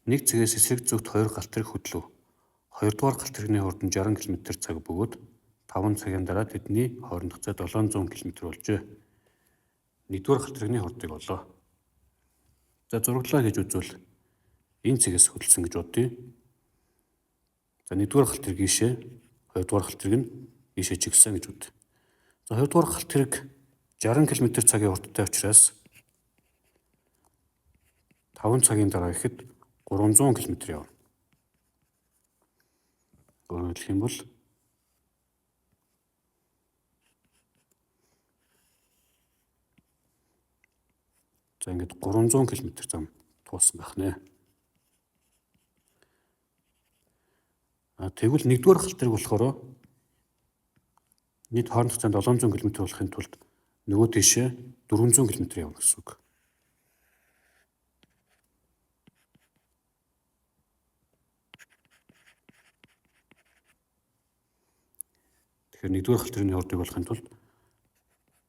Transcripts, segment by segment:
Нэг цэгээс эсрэг зүгт хоёр галт тэрэг хөдлөв. Хоёрдугаар галт тэрэгний хурд нь 60 км/цаг бөгөөд 5 цагийн дараа тэдний хоорондох зай 700 км болжээ. Нэгдүгээр галт тэрэгний хурдыг олоо. За зураглалаа гэж үзвэл энэ цэгээс хөдөлсөн гэж бодъё. За нэгдүгээр галт тэрэг ийшээ, хоёрдугаар галт тэрэг нь ийшээ чиглэсэн гэж үз. За хоёрдугаар галт тэрэг 60 км/цагийн хурдтай учраас 5 цагийн дараа гэхэд 300 км явна. Өөрөөр хэлэх юм бол за ингээд 300 км зам туусан байх нэ. А тэгвэл нэгдүгээр галт тэрэг болохоор нийт хоорондох зам 700 км болохын тулд нөгөө тийшээ 400 км явна гэсэн үг. Тэгэхээр нэгдүгээр галт тэрэгний хурдыг болохын тулд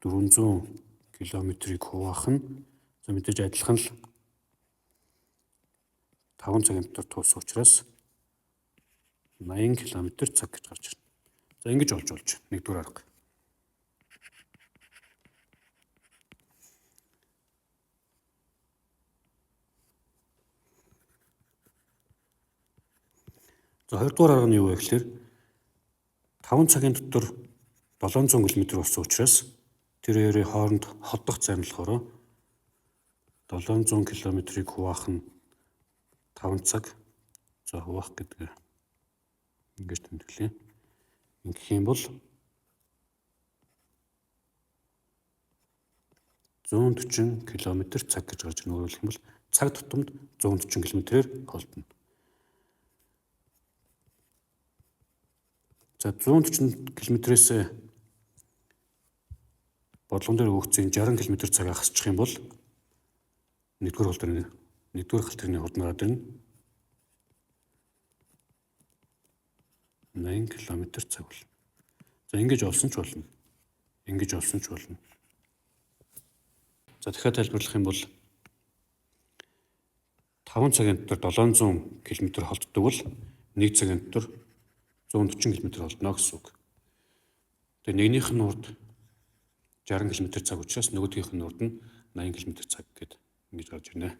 400 км-ийг хуваах нь за мэдээж адилхан л 5 цагийн дотор туусан учраас 80 км/цаг гэж гарч ирнэ. За ингэж олж болж нэгдүгээр арга. За хоёрдугаар арга нь юу вэ гэхээр 5 цагийн дотор 700 км болсон учраас тэр хоёрын хооронд холдох зай нь болохоор 700 км-ийг хуваах нь 5 цаг. За хуваах гэдэг ингэж тэмдэглэе. Ингэх юм бол 140 км/цаг гэж гарч ирнэ. Өөрөөр хэлэх юм бол цаг тутамд 140 км-ээр холдоно. За 140 км-ээс бодлогон дээр өгөгдсөн 60 км/цагаа хасчих юм бол нэгдүгээр галт тэрэгний хурд нь гараад ирнэ. 80 км/цаг болно. За ингэж олсон ч болно. Ингэж олсон ч болно. За дахиад тайлбарлах юм бол 5 цагийн дотор 700 км холддог бол 1 цагийн дотор 140 км холдно гэсэн үг. Тэгээ нэгнийх нь урд 60 км/цаг учраас нөгөөдгийнх нь урд нь 80 км/цаг гээд ингэж гарч ирнэ.